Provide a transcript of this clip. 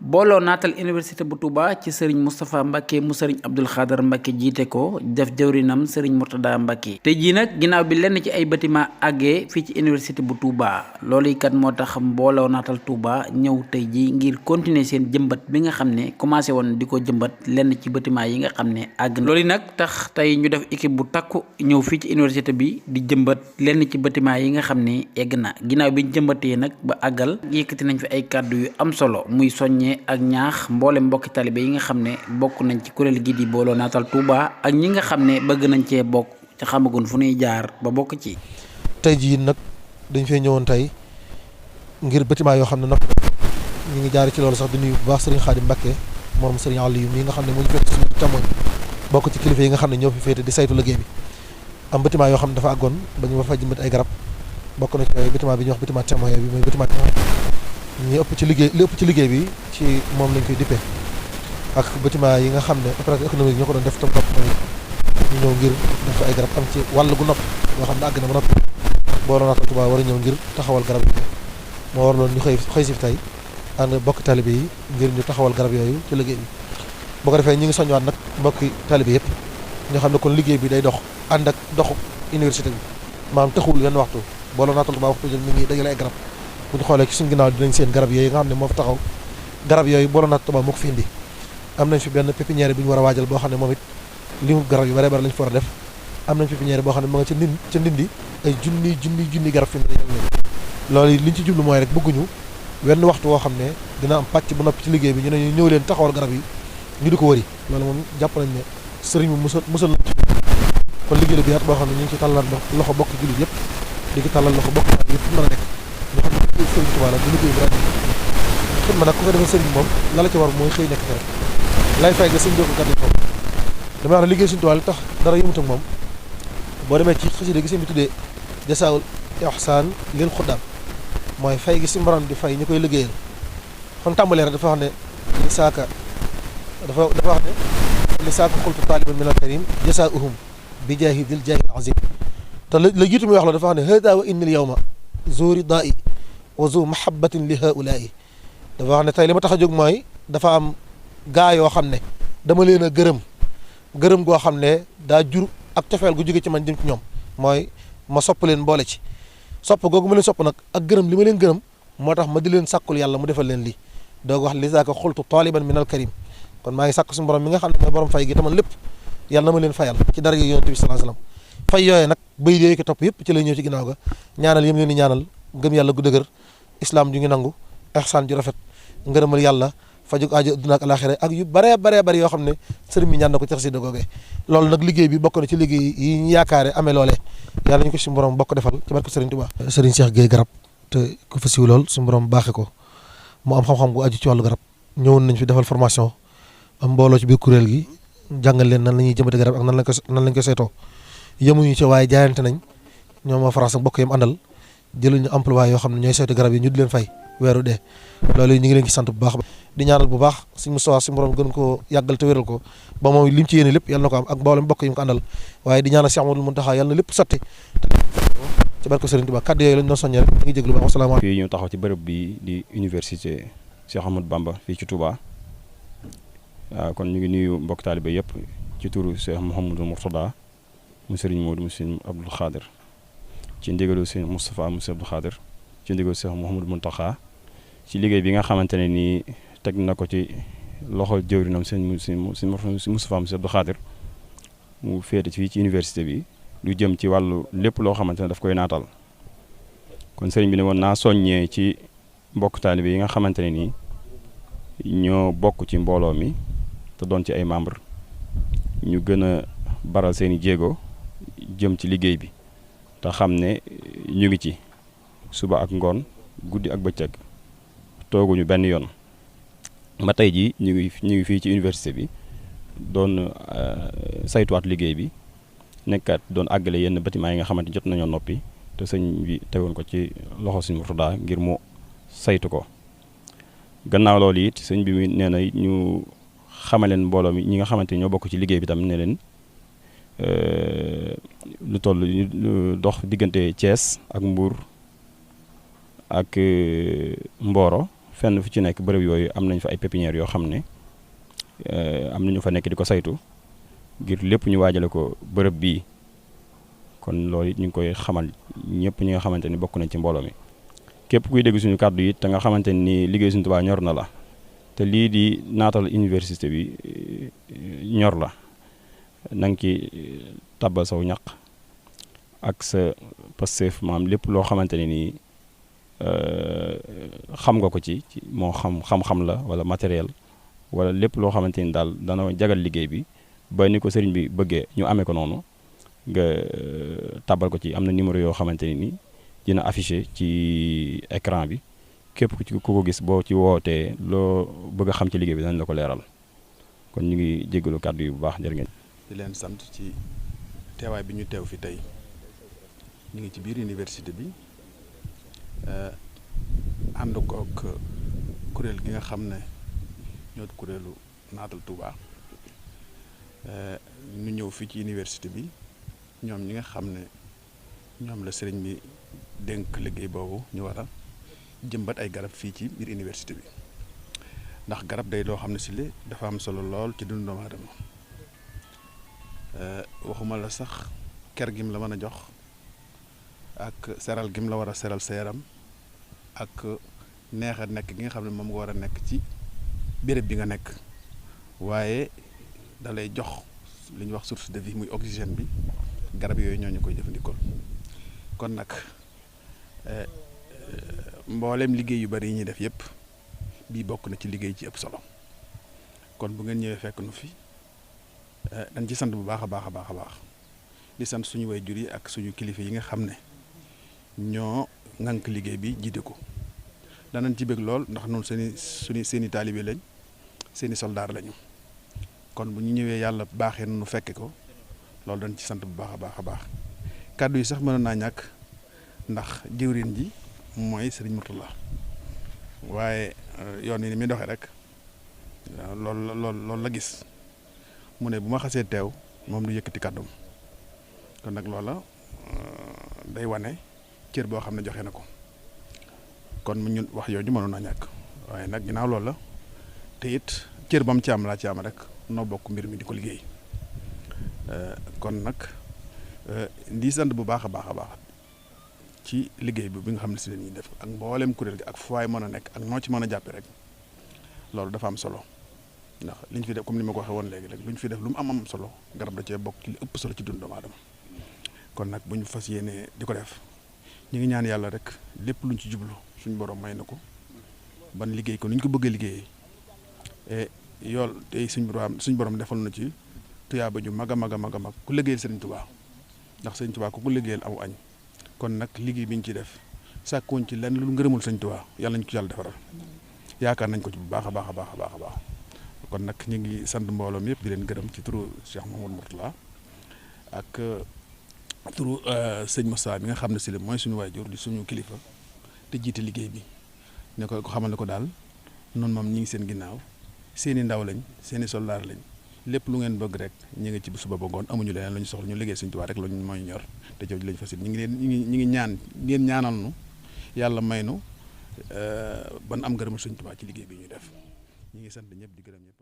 booloo naatal université bu Touba ci sëriñ Moustapha Mbacke mu sëriñ Abdoul Khadar Mbacke jiite ko def jëwrinam sëriñ Mourtada Mbacke tey jii nag ginnaaw bi lenn ci ay bâtiment àggee fii ci université bu Touba loolu kat moo tax booloo naatal Touba ñëw tey jii ngir continuer seen jëmbat bi nga xam ne commencé woon di ko jëmbat lenn ci bâtiment yi nga xam ne àgg na loolu nag tax tey ñu def équipe bu takku ñëw fii ci université bi di jëmbat lenn ci bâtiment yi nga xam ne egg na ginnaaw bi ñu jëmbatee nag ba àggal yëkkati nañ fi ay kàddu yu am solo muy soññee ak ñaax mboole mbokki talibé yi nga xam ne bokk nañ ci kuréel gi di booloo naatal Touba ak ñi nga xam ne bëgg nañ cee bokk ci xamagun fu ñuy jaar ba bokk ci. tey jii nag dañ fee ñëwoon tey ngir bâtiment yoo xam ne nag ñu ngi jaar ci loolu sax di nuyu bu baax Serigne Khadim Mbacke moom Serigne Aliou mii nga xam ne mu ngi féete suñu tamoñ bokk ci kilifa yi nga xam ne ñoo fi féete di saytu liggéey bi am bâtiment yoo xam ne dafa àggoon ba ñu fa jëmbat ay garab bokk na ci bâtiment bi ñuy wax bâtiment témoin bi mooy bâtiment ñi ëpp ci liggéey li ëpp ci liggéey bi ci moom lañ koy dippee ak bâtiment yi nga xam ne opération économique ñoo ko doon def tam topp mooy ñu ñëw ngir def ay garab am ci wàll gu nopp yoo xam ne àgg na ba noppi booloo naatal Touba war a ñëw ngir taxawal garab yi moo waraloon ñu xëy si fi tey ànd bokki talibé yi ngir ñu taxawal garab yooyu ci liggéey bi boo ko defee ñi ngi soññwaat nag mbokki talibé yëpp ñoo xam ne kon liggéey bi day dox ànd ak doxu université bi maanaam taxawul wenn waxtu booloo naatal Touba waxtu jël mi ngi dajale ay garab bu ñu xoolee ci suñu ginnaaw dinañ seen garab yooyu nga xam ne moo fi taxaw garab yooyu booloo naatal Touba moo ko fi indi am nañ fi benn pépinière bu ñu war a waajal boo xam ne moom it limu garab yu bare bare lañ fi war a def am nañ pépinière boo xam ne ma nga ca ndindi ay junni garab fi mu ne loolu liñ ci jublu mooy rek bëgguñu wenn waxtu woo xam ne dina am pàcc bu noppi ci liggéey bi ñu ne ñëw leen taxawal garab yi ñu di ko wëri loolu moom jàpp nañ ne sëriñ mu musal nañ ci kon liggéey la bi yaat boo xam ne ñu ngi ci tàllal loxo bokk jullit yëpp di ci tàllal loxo bokk yëpp mën a nekk ñu xam ne sëriñ Touba la du liggéey bi rajo xit ma nag ku ko defee sëriñ moom la la ci war mooy xëy nekk fi rek lay fay nga sëñ doo ko gàddu foofu dama wax ne liggéey sëriñ Touba li tax dara yëmut ak moom boo demee ci xasida gi sëñ bi tuddee jasaawul ihsaan lil xuddaam mooy fay gi si mbaram di fay ñu koy liggéeyal kon tàmbalee rek dafa wax ne li saaka dafa wax ne li saaka xultu taaliban min al karim jasaauhum bi jaahi dil jaahi azim te la jiitu muy wax la dafa wax ne hada wa innil yawma zuri daai wa zu mahabbatin li haulaai dafa wax ne tey li ma tax a jóg mooy dafa am gaa yoo xam ne dama leen a gërëm goo xam ne daa jur ak cofeel gu jóge ci man jëm ci ñoom mooy ma sopp leen boole ci sopp googu ma leen sopp nag ak gërëm li ma leen gërëm moo tax ma di leen sàkkul yàlla mu defal leen lii doog wax li saaka xultu taliban min al karim kon maa ngi sàkk suñu borom mi nga xam ne mooy borom fay gi taman lépp yàlla na ma leen fayal ci dara yonent bi sallallahu alayhi wasallam fay yooyee nag bay yooyu ko topp yëpp ci lay ñëw ci ginnaaw ga ñaanal yëm leen di ñaanal gëm yàlla gu dëgër islam ju ngi nangu ihsaan ju rafet ngërëmal yàlla fajug aajo adduna ak alaxira ak yu bare yoo xam ne sëriñ bi ñaan na ko ci xasida googee loolu nag liggéey bi bokk na ci liggéey yi ñu yaakaare amee loolee yàlla ñu ko suñu borom bokk defal ci barke sëriñ Touba sëriñ Cheikh Gueye garab te ku fa siw lool suñu borom baaxe ko mu am xam-xam gu aju ci wàllu garab ñëwoon nañ fi defal formation am mbooloo ci biir kuréel gi jàngal leen nan la ñuy jëmbate garab ak nan lañ ko saytoo yemuñu ci waaye jaayante nañ ñoom waa France ak bokk yam àndal jëluñu emploi yoo xam ne ñooy saytu garab yi ñu di leen fay weeru dee loolu ñu ngi leen ci sant bu baax di ñaanal bu baax suñu Moustapha suñu borom gën ko yàggal te wéral ko ba moom lim ci yéene lépp yàlla na ko am ak mboolem bokk yi mu ko àndal waaye di ñaanal Cheikh Amadou Mountakha yàlla na lépp sotti ci barke Serigne Touba kàddu yooyu lañ doon soññee rek ñu ngi jéglu baax wasalaamaaleykum. fii ñu taxaw ci bërëb bi di université Cheikh Ahmadou Bamba fii ci Touba waaw kon ñu ngi nuyu mbokk taalibe yëpp ci turu Cheikh Mouhamadou Mourtada mu Serigne Modou mu Serigne Abdoul Khadir ci ndigalu Serigne Moustapha mu Serigne Abdoul Khadir ci ndigalu Cheikh Mouhamadou Mountakha ci liggéey bi nga xamante ne nii teg na ko ci loxo jëwrinam sëñ Moustapha mu Serigne Abdoul Khadir mu féete fii ci université bi lu jëm ci wàllu lépp loo xamante ne daf koy naatal kon sëriñ bi ne woon naa soññee ci mbokk taalibe yi nga xamante ne nii ñoo bokk ci mbooloo mi te doon ci ay membre ñu gën a baral seeni jéego jëm ci liggéey bi te xam ne ñu ngi ci suba ak ngoon guddi ak bëccëg tooguñu benn yoon ba tey jii ñu ngi fii ci université bi doon saytuwaat liggéey bi nekkaat doon àggale yenn bâtiment yi nga xamante jot nañoo noppi te sëñ bi tegoon ko ci loxo sëñ Mourtada ngir mu saytu ko gannaaw loolu it sëñ bi nee na ñu xamaleen mbooloo mi ñi nga xamante ni ñoo bokk ci liggéey bi tam ne leen lu toll lu dox diggante Thiès ak Mbour ak Mboro fenn fu ci nekk bërëb yooyu am nañ fa ay pépinières yoo xam ne am nañu fa nekk di ko saytu ngir lépp ñu waajale ko bërëb bii. kon loolu it ñu ngi koy xamal ñëpp ñi nga xamante ni bokk nañ ci mbooloo mi képp kuy dégg suñu kàddu yi te nga xamante ni liggéey Sëriñ Tuubaa ñor na la te lii di naatal université bi ñor la na nga ci tabbal saw ñaq ak sa pasteef maam lépp loo xamante ne nii xam nga ko ci moo xam-xam la wala matériel wala lépp loo xamante ni daal dana jagal liggéey bi ba ni ko sëriñ bi bëggee ñu amee ko noonu nga tàbbal ko ci. am na numéro yoo xamante ni dina affiché ci écran bi képp ku ko gis boo ci wootee loo bëgg a xam ci liggéey bi dañ la ko leeral. kon ñu ngi jéggalu kàddu yi bu baax jërë ngeen. di leen sant ci teewaay bi ñu teew fi tey ñu ngi ci biir université bi ànd kook kuréel gi nga xam ne ñoo kuréelu naatal Touba ñu ñëw fii ci université bi ñoom ñi nga xam ne ñoom la sëriñ bi dénk liggéey boobu ñu war a jëmbat ay garab fii ci biir université bi ndax garab day loo xam ne si li dafa am solo lool ci dundu doomu aadama waxuma la sax ker gim la mën a jox ak seral gim la war a seral sa yaram ak neex a nekk gi nga xam ne moom nga war a nekk ci béréb bi nga nekk waaye da lay jox li ñuy wax source de vie muy oxygène bi garab yooyu ñoo ñu koy jëfandikoo kon nag mboolem liggéey yu bari yi ñuy def yépp bii bokk na ci liggéey ci ëpp solo kon bu ngeen ñëwee fekk nu fi dañ ci sant bu baax a baax a baax a baax di sant suñu waajur yi ak suñu kilifa yi nga xam ne ñoo ŋànk liggéey bi jiite ko danañ ci bëgg lool ndax noonu seeni taalibe lañ seeni soldaar lañu kon bu ñu ñëwee yàlla baaxee nu fekke ko loolu dañ ci sant bu baax a baax a baax kàddu yi sax mënoon naa ñàkk ndax jëwriñ ji mooy Sëriñ Murtala waaye yoon yi ni muy doxee rek loolu la gis mu ne bu ma xasee teew moom du yëkkati kàddum kon nag loola day wane cër boo xam ne joxe na ko kon mu ñun wax yooyu mënoon naa ñàkk waaye nag ginnaaw loolu la te it cër ba mu ci am laa ci am rek noo bokk mbir mi di ko liggéey kon nag di sant bu baax a baax a baax ci liggéey bi nga xam ne si la ñuy def ak mboolem kuréel gi ak fu waay mën a nekk ak noo ci mën a jàppe rek loolu dafa am solo ndax li ñu fi def comme ni ma ko waxee woon léegi rek lu ñu fi def lu mu am solo garab da cee bokk ci li ëpp solo ci dund doomu aadama kon nag bu ñu fas yéenee di ko def ñu ngi ñaan yàlla rek lépp luñ ci jublu suñu borom may na ko ban liggéey ko ni ñu ko bëggee liggéeyee yool tey suñu borom defal na ci tuyaaba ju mag a mag a mag a mag ku liggéeyal Sëriñ Tuubaa ndax Sëriñ Tuubaa ku ko liggéeyal aw añ kon nag liggéey bi ñu ci def sàkkuwoon ci lenn lu ngërëmul Sëriñ Tuubaa yàlla nañ ko yàlla defaral yaakaar nañ ko ci bu baax a baax a baax a baax a baax kon nag ñu ngi sant mbooloo mi yëpp di leen gërëm ci turu Cheikh Mouhamadou Mourtala ak turu sëñ Moussa bi nga xam ne si la mooy suñu waajur di suñu kilifa te jiite liggéey bi ne ko xamal ne ko daal noonu moom ñi ngi seen ginnaaw seeni ndaw lañ seeni soldaar lañ lépp lu ngeen bëgg rek ñu ngi ci suba ba ngoon amuñu leneen la ñu soxla ñu liggéey Sëriñ Tuubaa rek lañ mooy ñor te jooju lañ fas yéene ñu ngi ñaan ngeen ñaanal nu yàlla may nu ban am ngërëmu Sëriñ Tuubaa ci liggéey bi ñuy def ñu ngi sant ñëpp di gërëm ñëpp.